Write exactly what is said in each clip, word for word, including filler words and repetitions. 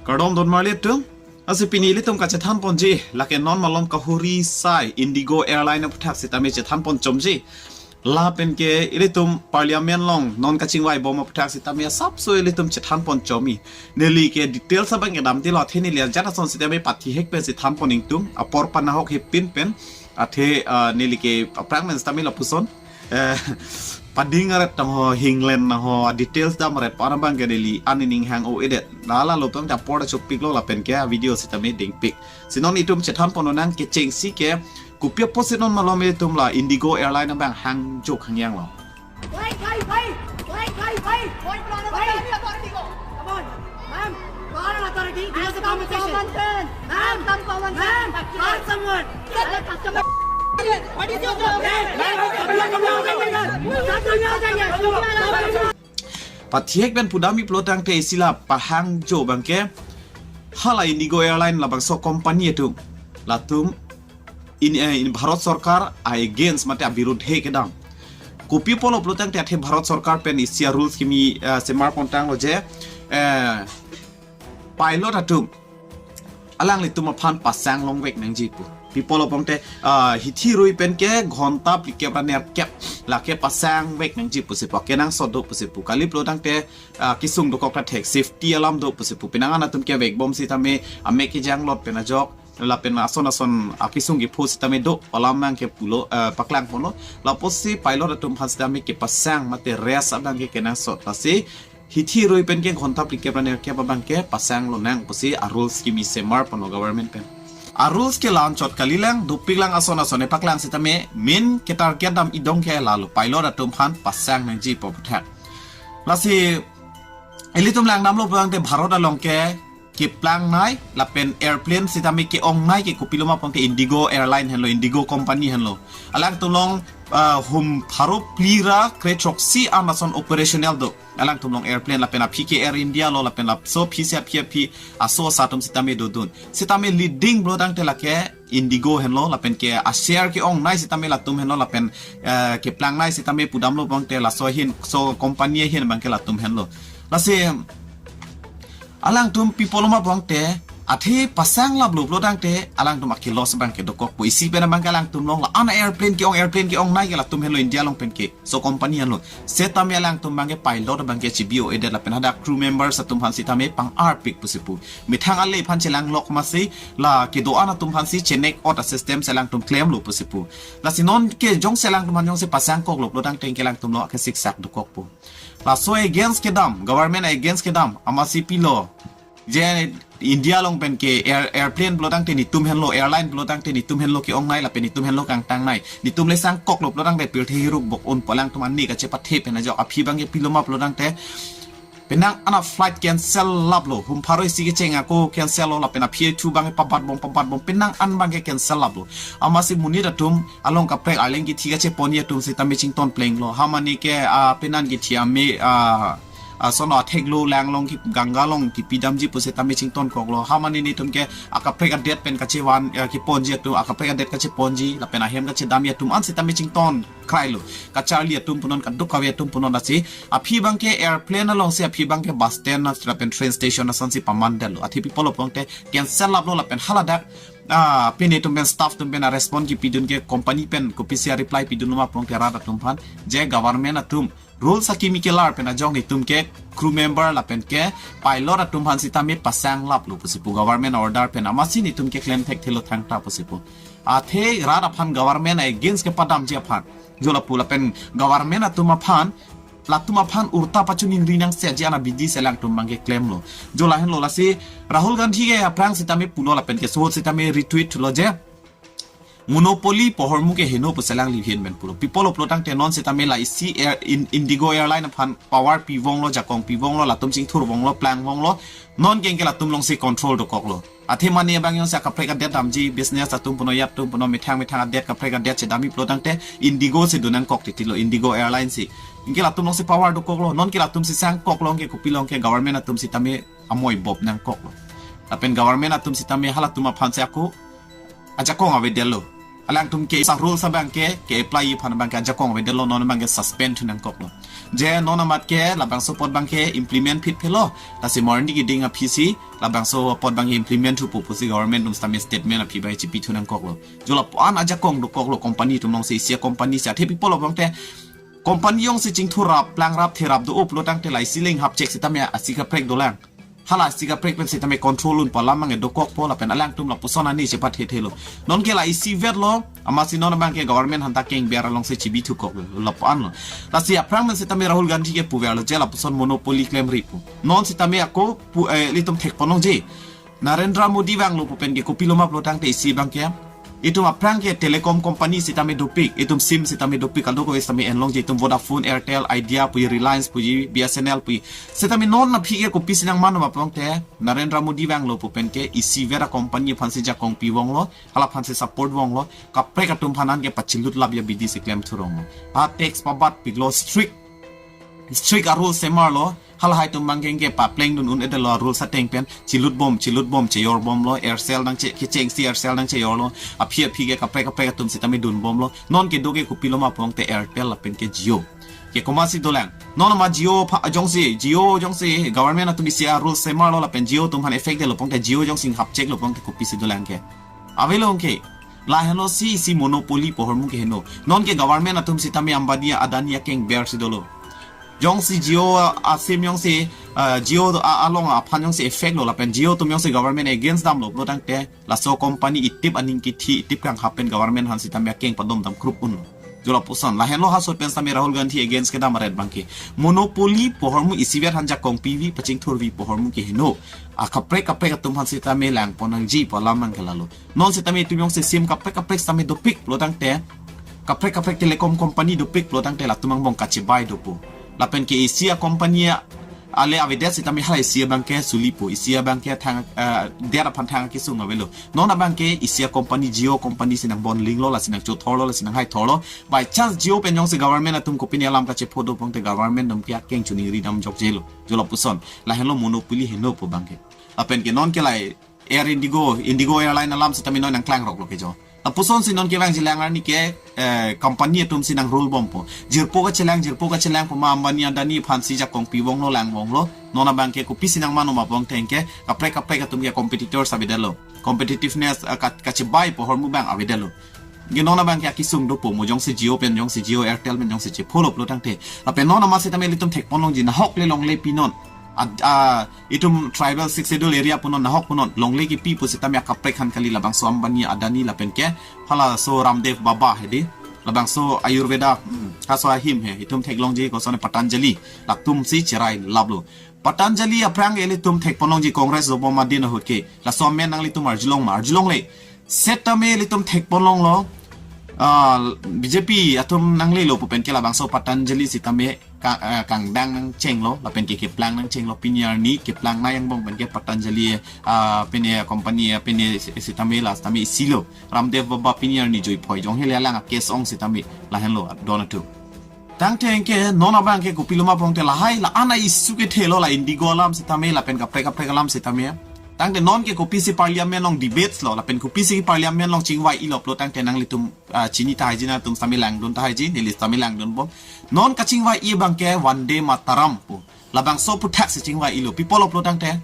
Kardom don marli atum. Lasi pini ilitum kachethan ponji, lake non malom kahuri asai Indigo Airline aphuthak sitame chethan pon chomji. Lapen ke ilitum Parliament along non kachingvai bom aphuthak sitame asapso ilitum chethan pon chomi. Neli ke details abang kedam tilo, athe neli ajat ason sitame pathihek pen si than pon ingtung, apor panahok hepin pen, athe, ah, neli ke aphrang pen sitame lapuson. Eh, pading aret tang ho, hinglen tang ho, details dam aret pen abang ke neli an ining hang-o-edet. Lalo tang ta apor ta chokpiklo lapen ke video sitame dingpik. Si non itum chethan pon nang kechengsi ke, kopi apotsi non malom itum la Indigo Airline abang hangjo hangyang lo. Wait, wait, wait, wait, wait, wait. Wait. Come on, ma'am. Call an authority. Give us a compensation. Ma'am, ma'am, call someone. Get the customer. What is your problem? Ma'am, ma'am, ma'am, ma'am, ma'am. Pathihek pen pudam iplo tangte isi la pahangjo abang ke, hala Indigo Airline labangso company atum, latum in, eh, in Bharat Sorkar against mate abirudhe kedam. Kopi apotlo pulotangte athe Bharat Sorkar pen isi arules kimi, eh, semar pontanglo je, eh, pilot atum alanglitum aphan pasang longvek nangji pu. Pi apotlo pulotangte, ah, hithi rui pen ke ghonta phlikep ra nerkep lake pasangvek nangji pusi pu, kenangsot do pusi pu. Kali pulotangte, ah, kesung dokok ta thek, safety alam do pusi pu. Penang an atum kevek bom sitame amek kejanglot pen ajok, lapen ason ason akesung kepho sitame do alam abang ke pulo, ah, paklang ponlo. Lapusi pilot atum aphan sitame kepasang mate rest abang ke kenangsot, lasi hithi rui pen ke ghonta phlikep ra nerkep abang ke pasang lonang pusi arules kimi semar ponlo government pen. Arules ke la-anchot kalilang, dopiklang ason ason epaklang sitame main ketarget dam idong ke lalo pilot atum aphan pasang nangji pu aphuthak. Lasi ilitum langdamlo pulotangte Bharat along ke keplangnei lapen airplane sitame ke-ongnei ke kopilo ma pulotangte Indigo Airline henlo, Indigo Company henlo. Alangtum along, ah, hum pharo phli ra kre throksi an ason operational do. Alangtum along airplane lapen aphi ke Air India lo lapen laso aphi si aphi aphi aso asa atum sitame dodun. Sitame leading pulotangte lake Indigo henlo lapen ke a-share ke-ongnei sitame latum henlo lapen, eh, keplangnei sitame pudamlo pulotangte laso ahin, so company ahin abang ke latum henlo. Lasi alangtum pi apotlo ma pulotangte, athe pasang laplo pulotangte alangtum ake-loss abang ke dokok pu. Isi pen abang ke alangtum along la-an airplane ke-ong, airplane ke-ongnei ke latum henlo, India along pen ke so company henlo. Setame alangtum abang ke pilot abang ke chibi-o-edet lapen hadak crew members atum aphan sitame pang-arpik pusi pu. Methang ale aphan chelanglok masi la kedo-an atum aphan si chenek-ot a-system si alangtum klemlo pusi pu. Lasi non ke jongsi alangtum aphan jongsi pasangkoklo pulotangte ke alangtum along ke siksak dokok pu. Laso against kedam, government against kedam, amatsi pilo je India along pen ke air, airplane pulotangte netum henlo, airline pulotangte netum henlo ke-ongnei lapen netum henlo kangtangnei. Netum le sangkoklo pulotangte pirthe hiruk bok un pu alangtum ani kachepathe pen ajok, aphi abang ke pilo ma pulotangte penang an a-flight cancel laplo, hum pharo isi kecheng ako cancel lo lapen aphi thu abang ke pabat bom, pabat bom, penang an abang ke cancel laplo. Amatsi monit atum along kaprek arleng kithi kacheponji atum sitame chington plenglo. Hamani ke, ah, penan kithi ame, ah, ah, sono atheklo lang along ki Ganga along kipidamji pu sitame chingtonkoklo. Hamani netum ke akaprek adet pen kachevan, ah, keponji atum, akaprek adet kacheponji lapen ahem kachedamji atum an sitame chington krailo. Kacharli atum punon, kadokave atum punon, lasi aphi abang ke airplane alongsi, aphi abang ke bus stand na lapen train station asonsi pamandetlo. Athe pi apotlo pulotangte cancel laplo lapen haladak, ah, pine atum pen, staff atum pen a-respond kipidun ke company pen kopisi a-reply pidunlo ma pulotangte rat atum aphan je government atum rules akimi kelar pen ajok netum ke crew member lapen ke pilot atum aphan sitame pasang laplo pusi pu, government order pen amatsi netum keklem thekthelo thangta pusi pu. Athe rat aphan government against kepadamji aphan, jo lapu lapen government atum aphan, latum aphan urta pachuningri nangsetji an abidi si alangtum abang ke klemlo. Jo lahenlo, lasi Rahul Gandhi ke aphrang sitame pulo lapen ke so sitame retweet lo je monopoly pu ahormu ke heno pusi alangli ahin pen pulo. Pi apotlo pulotangte non sitame la isi air, in, Indigo Airline aphan power pivonglo, jakong pivonglo, latum chingthurvonglo, plangvonglo, non ke anke latum alongsi control dokoklo. Athe mane abang jongsi akaprek adet damji, business atum punon, yacht atum punon, methang methang adet, kaprek adet chedamji pulotangte Indigo si donangkok titilo, Indigo Airline si. Anke latum alongsi power dokoklo, non ke latumsi sangkoklo, anke kopilo anke government atum sitame amoi bop nangkoklo. Lapen government atum sitame halatum aphansi ako ajakong avedetlo. Alangtum ke sa rules abang ke, ke apply aphan abang ke ajakong avedetlo, non abang ke suspend thu nangkoklo. Je non amat ke labangso apot abang ke implement phit phelo. Lasi morning ke ding aphi si labangso apot abang ke implement thupo pusi government atum sitame statement aphi abang ke chipi thu nangkoklo. Jo lapu-an ajakong dokoklo company atum alongsi, isi a-company si, athe pi apotlo abang te company jongsi chingthurap, plangrap, therap do-o pulo tangte la isi le inghap chek sitame isi kaprek dolang. Hala isi kaprek pen sitame control un pu alam abang ke dokokpo lapen alangtum lapuson ani chepathe thelo. Non ke la isivetlo, amatsi non abang ke government aphanta kengber alongsi chibi thukoklo, lapu-anlo. Lasi aphrang pen sitame Rahul Gandhi ke puverlo je lapuson monopoly klemri pu. Non sitame ako pu, eh, ilitum thekponlongji. Narendra Modi vanglo pu pen ke kopilo ma pulo tangte isi abang ke, itum aphrang ke telecom company sitame dopik, itum sim sitame dopik, kadokave sitame enlongji, itum Vodafone, Airtel, Idea puji, Reliance puji, B S N L puji. Sitame non aphi ke kopisi nangman ma pulo tangte, Narendra Modi vanglo pu pen ke isivet a-company aphansi jakong pivonglo, hala aphansi support vonglo, kaprek atum aphan an ke pachilut lap abidi si klem thuronglo. A-tax pabatpiklo, strict, strict a-rule semarlo, halahai atum abang ke papleng dun un-edetlo a-rules ateng pen, chilutbom, chilutbom, chejorbomlo, Aircel nangche, kechengsi Aircel nangcheyorlo, aphi aphi ke kaprek kaprek atum sitame dunbomlo. Non kedo ke kopilo ma pulo tangte Airtel lapen ke Jio. Ke komatsi dolang. Non amat Jio pha-, jongsi, Jio jongsi government atum isi a-rules semarlo lapen Jio atum aphan effect detlo pulo tangte, Jio jongsi inghap cheklo pulo tangte kopisi dolang ke. Avelong ke. Lahenlo si isi monopoly pu ahormu ke heno. Non ke government atum sitame Ambani Adani akengber si dolo. Jongsi Jio a-sim jongsi, ah, Jio a-, along aphan jongsi effect lo lapen Jio atum jongsi government against damlo pulo tangte, laso company itip aning kithi, itip kanghap pen government aphan sitame akeng padom dam krup un. Jo lapuson, lahenlo ha asot pen sitame Rahul Gandhi against kedam aret abang ke. Monopoly pu ahormu isivet aphan jakong pivi, pachingthurvi pu ahormu ke heno. A kaprek kaprek atum aphan sitame langpon nangji pu alam abang ke lalo. Non sitame itum jongsi sim kaprek kaprek sitame dopik pulo tangte, kaprek kaprek telecom company dopik pulo tangte latum angbong kachebai dopo. Lapen ke isi a-company a-, ale avedet sitame hala isi abang ke sulipo, isi abang ke thang, eh, det aphan thang kesung avelo. Non abang ke isi a-company, Jio company si nangbonlinglo, lasi nangchothorlo, lasi nanghai thorlo. By chance Jio pen jongsi government atum kopine alam kachepho do pulo tangte government atum ke akeng choningri dam jokjelo. Jo lapuson, lahenlo monopoly heno pu abang ke. Lapen ke non ke lai Air Indigo, Indigo Airline alam sitame non nangklangroklo ke jo. Lapuson si non kevangjilang arni ke, eh, company atum si nang-rule bompo. Jirpo kachelang, jirpo kachelang pu ma Ambani Adani aphansi jakong pivonglo, langvonglo. Non abang ke kopisi nangman ma pulo tangte ke, kaprek kaprek atum ke competitors avedetlo. Competitiveness, eh, ka-, kachebai pu ahormu abang avedetlo. Ke non abang ke akesung dopo, mo jongsi Jio pen, jongsi Jio Airtel pen jongsi chepholo pulo tangte. Lapen non amat sitame ilitum thekponlongji, nahok le longle pinon. Ad-, ah, itum tribal sixth schedule area punon, nahok punon, longle kepi pusitame akaprek aphan kali, labangso Ambani Adani lapen ke halaso Ramdev Baba hedi, labangso Ayurveda, hmm, halaso ahim he, itum theklongji koson Patanjali, latumsi cherai laplo. Patanjali aphrang ilitum thekponlongji Congress dobom adin ahut ke. Laso amen nanglitum arjulong ma, arjulongle. Setame ilitum thekponlonglo, ah, B J P atum nanglelo pu pen ke labangso Patanjali sitame ka-, ah, kangdang nangchenglo, lapen ke keplang nangchenglo, pini arni keplang nai angbong pen ke Patanjali, ah, pini company, ah, pini si-, sitame la, sitame isilo. Ramdev Baba pini arni juiphoi, jong hele alang a-case ong sitame lahenlo, don atum. Tangte ke non abang ke kopilo ma pulo tangte lahai la-an a-issue kethelo, la Indigo alam sitame, lapen kaprek kaprek alam sitame. Tangte non ke kopisi parliament along debates lo, lapen kopisi parliament along chingvai-ilo pulo tangte nanglitum, ah, chini tahaiji, nangtum sitame langdun tahaiji, neli sitame langdunbom. Non kachingvai-i abang ke Vande Mataram pu. Labangso aputhak si chingvai-ilo. Pi apotlo pulo tangte,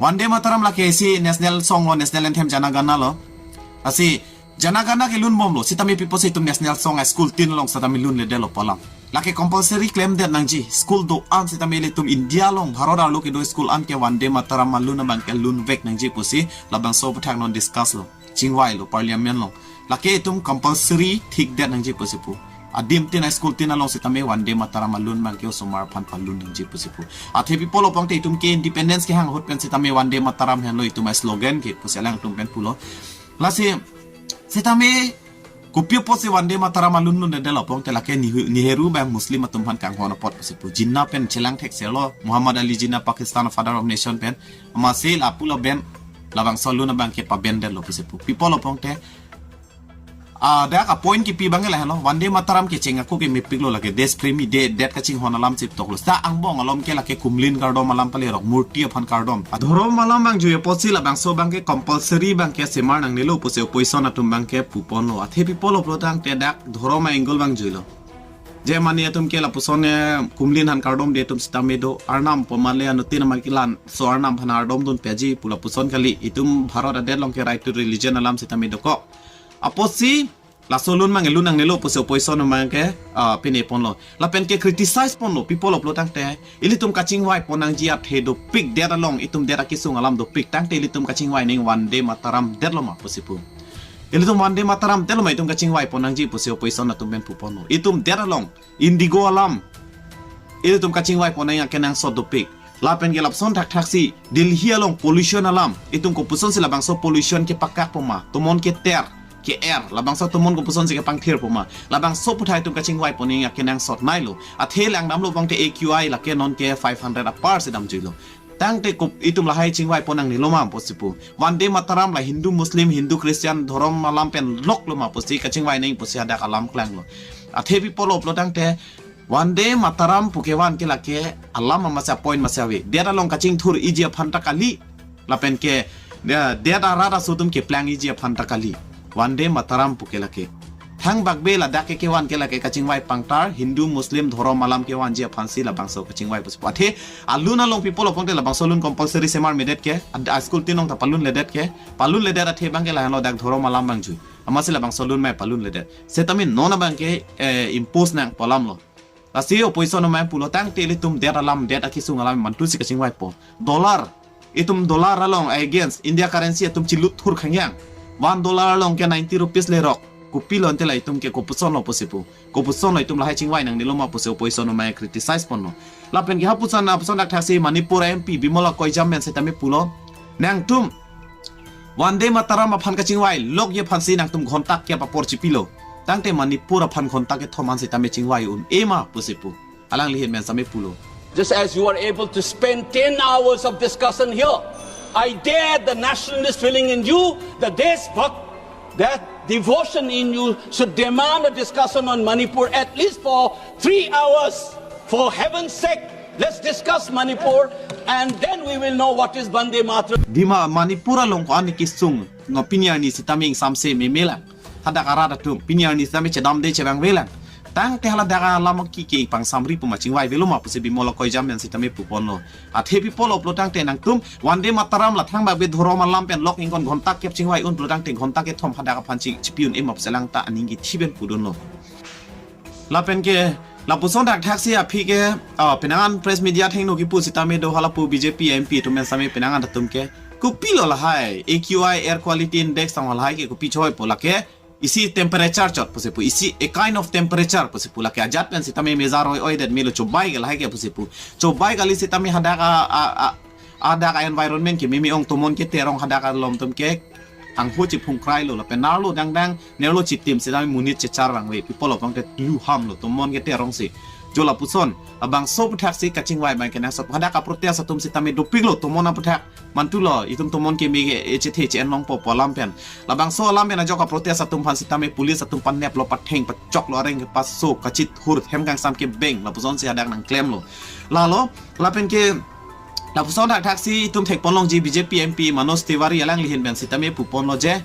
Vande Mataram lake isi national song lo, national anthem Jana Gana lo. Lasi Jana Gana ke lunbomlo, sitame pi apotsi itum national song a-school tin along sitame lunledetlo pu alam. Lake compulsory klemdet nangji, school do-an sitame ilitum India along, Bharat arlo kedo school an ke Vande Mataram alun abang ke lunvek nangji pusi, labangso aputhak non discuss lo, chingvailo parliament along. Lake itum compulsory thikdet nangji pusi pu. Adim tin a-school tin along sitame Vande Mataram alun abang ke osomar aphan palun nangji pusi pu. Athe pi apotlo pulo tangte itum ke independence kehang ahut pen sitame Vande Mataram henlo itum a-slogan ke pusi alangtum pen pulo. Lasi sitame kopi apotsi Vande Mataram alun lunledetlo pulo tangte lake Nehu-, Nehru abang Muslim atum aphan kanghon apot pusi pu. Jinnah pen chelang thekserlo, Muhammad Ali Jinnah, Pakistan father of nation pen. Amatsi lapu laben, labangso alun abang ke pabandetlo pusi pu. Pi apotlo pulo tangte Ah, dak a point kipi abang ke lahenlo, Vande Mataram kecheng ako ke mepiklo, lake Desh Premi, de, det kachinghon alam chip toklo. Sa angbong alom ke lake kumlin kardom alam palerok, murti aphan kardom. Adhorom alam abang jui apotsi labangso abang ke compulsory abang ke semar nangnelo pusi opposition atum abang ke puponlo. Athe pi pulo pulo tangte dak dhorom a-angle abang juilo. Je mane atum ke lapuson eh, kumlin aphan kardomde atum sitame do, Arnam pu male anuttin amar kelanso Arnam aphan ardomdun peji pu lapuson kali, itum Bharat adet along ke right to religion alam sitame dokok. Apotsi laso lun abang lun nangnelo pusi opposition abang ke ah, pine ponlo. Lapen ke criticize ponlo, pi pulo pulo tangte ilitum kachingvai pon nangji athe dopik, det along itum det akesung alam dopik tangte ilitum kachingvai nang Vande Mataram detlo ma pusi pu. Ilitum Vande Mataram detlo ma itum kachingvai pon nangji pusi opposition atum pen puponlo. Itum det along, Indigo alam, ilitum kachingvai pon nang akenangsot dopik. Lapen ke lapuson thakthaksi Delhi along pollution alam, itum kopuson si labangso pollution kepakak poma, tomon keter, ke-er, labangso tomon kopuson si kepangthir poma, labangso aputhak itum kachingvai pon nang akenangsot nailo. Athe langdamlo abang te A Q I lake non ke five hundred apar si damjuilo. Tangte kop itum lahai chingvai pon nangnelo ma pusi pu. Vande Mataram la Hindu Muslim, Hindu Christian dhorom alam pen loklo ma pusi kachingvai nang pusi hadak alam klanglo. Athe pi pulo pulo tangte Vande Mataram pu kevan ke lake alam amasa point masa ave. Det along kachingthur iji aphan ta kali. Lapen ke, ya, det arat aso atum keplang iji aphan ta kali. Vande Mataram pu ke lake. Thangbak be ladak ke kevan ke lake kachingvai pangtar, Hindu Muslim dhorom alam kevanji aphansi labangso kachingvai pusi pu. Athe alun along pi pulo pulo tangte labangso alun compulsory semar medet ke, ad-, a school tin along ta palunledet ke, palunledet athe abang ke lahenlo dak dhorom alam abang jui. Amatsi labangso alun mai palunledet. Sitame non abang ke eh, impose nang pu alamlo. Lasi opposition amai pulo tangte ilitum det alam, det akesung alam mantu si kachingvai po. Dollar, itum dollar along against India currency atum chilut thur khangyang. One dollar along ke ninety rupees lerok. Kopilo ante la itum ke kopuson lo pusi pu. Kopuson lo itum lahai chingvai nangnelo ma pusi opposition amai criticize ponlo. Lapen ke hapuson, hapuson thakthaksi Manipur M P Bimol Akoijam pen sitame pulo, nangtum Vande Mataram aphan kachingvai lokji aphansi nangtum ghonta kep apor chipilo. Tangte Manipur aphan ghonta kethom an sitame chingvai un-e ma pusi pu. Alangli ahin pen sitame pulo. Just as you are able to spend ten hours of discussion here, I dare the nationalist feeling in you, the Deshbhakt, that devotion in you should demand a discussion on Manipur at least for three hours. For heaven's sake, let's discuss Manipur and then we will know what is Vande Mataram. Dima Manipur along ko-an kesung, no pini arni sitame ingsamse memelang. Hadak arat atum, pini arni sitame chedamde chevangvelang. Tangte hala dak alam ke ke pangsamri puma chingvai velo ma pusi Bimol Akoijam pen sitame puponlo. Athe pi pulo pulo tangte nangtum Vande Mataram la thangbak be dhorom alam pen lok ingkon ghonta kep chingvai un pulo tangte ghonta kethom hadak aphan chi-, chipi un-e ma pusi alangta aning kithi pen pudunlo. Lapen ke lapuson thakthaksi aphi ke ah, penang an press media athengno kipu sitame do halapu B J P M P atum pen sitame penang an atum ke kopilo lahai A Q I air quality index tang lahai ke kopi choi po lake isi temperature chot pusi pu, isi a kind of temperature pusi pu, lake ajat pen sitame measure oi-oi det melo, chobai ke lahai ke pusi pu. Chobai kali sitame hadak a, a, a, hadak a environment ke mimi ong, tomon keter ong hadak alom atum ke anghu chiphung krailo, lapen nerlo dangdang nerlo chitim sitame monit chechar vangve, pi pulo pulo tangte lu hamlo, tomon keter ongsi. Jo lapuson, labangso aputhaksi kachingvai abang kenangsot, hadak a protest atum sitame dopiklo, tomon aphuthak. Mantulo, itum tomon keme ke, eh, chethe che-en longpo pu alam pen. Labangso alam pen ajok a protest atum aphan sitame police atum paneplo, patheng pachoklo, areng kepaso, kachithur, hem kangsam kebeng, lapusonsi hadak nangklemlo. Lalo, lapen ke, lapuson thakthaksi itum thekpon longji B J P M P Manoj Tiwari alangli ahin pen sitame puponlo je,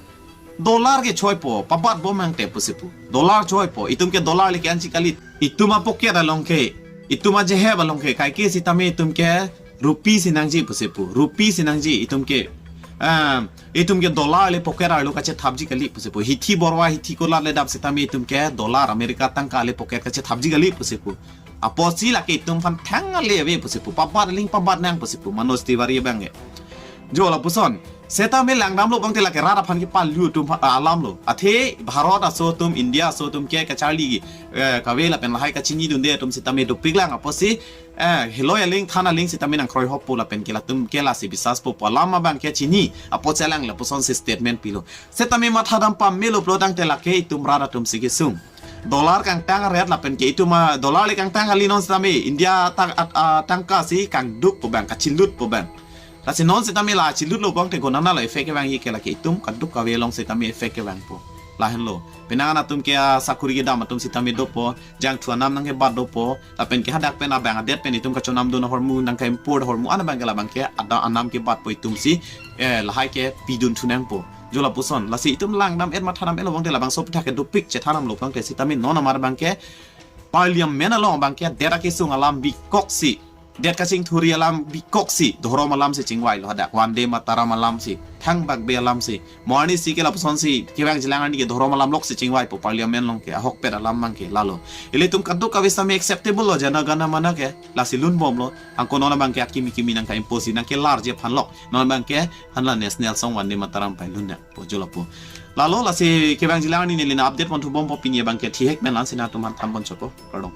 dollar ke choipo, pabat bom hangte pusi pu. Dollar choipo, itum ke dollar le ke-anji kali. Itum a pocket along ke, itum a jehep along ke, kaike sitame itum ke rupee si nangji pusi pu. Rupee si nangji itum ke, ah, itum ke dollar le pocket arlo kachethapji kali pusi pu. Hithi borwa, hithi kolat le dap sitame itum ke dollar, America tangka le pocket kachethapji kali pusi pu. Apotsi lake itum aphan thang ale ave pusi pu. Pabat aling pabat nang pusi pu Manoj Tiwari abang ke. Jo lapuson. Sitame langdamlo pulo tangte lake rat aphan kepalu atum aphan, ah, alamlo. Athe Bharat aso atum, India aso atum ke kacharli, eh, kave lapen lahai kachinidunde atum sitame dopiklang apotsi, eh, heloi aling than aling sitame nangkroihoppo lapen ke latum ke lasi bisas po pu alam abang ke chini. Apotsi alang lapusonsi statement pilo. Sitame mathadam pamelo pulo tangte lake itum rat atumsi kesung. Dollar kangtang aret lapen ke itum a dollar le kangtang kali non sitame India ta-, at-, a, tangka si kangduk po abang, kachilut po abang. Lasi non sitame la chilutlo pulo tangte gonana lo effect kevangji ke lake itum kaduk kave along sitame effect kevangpo. Lahenlo. Penang an atum ke asakuri kedam atum sitame dopo, jangthu anam nangkebat dopo, lapen ke hadak pen abang adet pen itum kachonamdun ahormu nangkeimport ahormu an abang ke labang ke ada anam kebatpo itum si, eh, lahai ke pidun thunangpo. Jo lapuson, lasi itum langdam-et mathadam-et lo abang te labangso aputhak ke dopik chethanam lo abang te sitame non amar abang ke Parliament along abang ke det akesung alam bikoksi, det kachingthuri alam bikoksi, dhorom alam si chingvailo hadak, Vande Mataram alam si, thangbak be alam si, mo arnisi ke lapuson si, kevang jilang arni ke dhorom alam lok si chingvaipo Parliament along ke, ahokpet alam abang ke lalo. Ilitum kadokave sitame acceptable lo, Jana Gana Mana ke, lasi lunbomlo, angko non abang ke akimi kimi nangkeimpose, nangkelarji aphan lok, non abang ke, hanla national song Vande Mataram pai lundak, po jo lapu. Lalo lasi kevang jilang arni neli nang update ponthubompo pini abang ke thihek pen la-an si nangtum aphan thanbom chopo, kardom.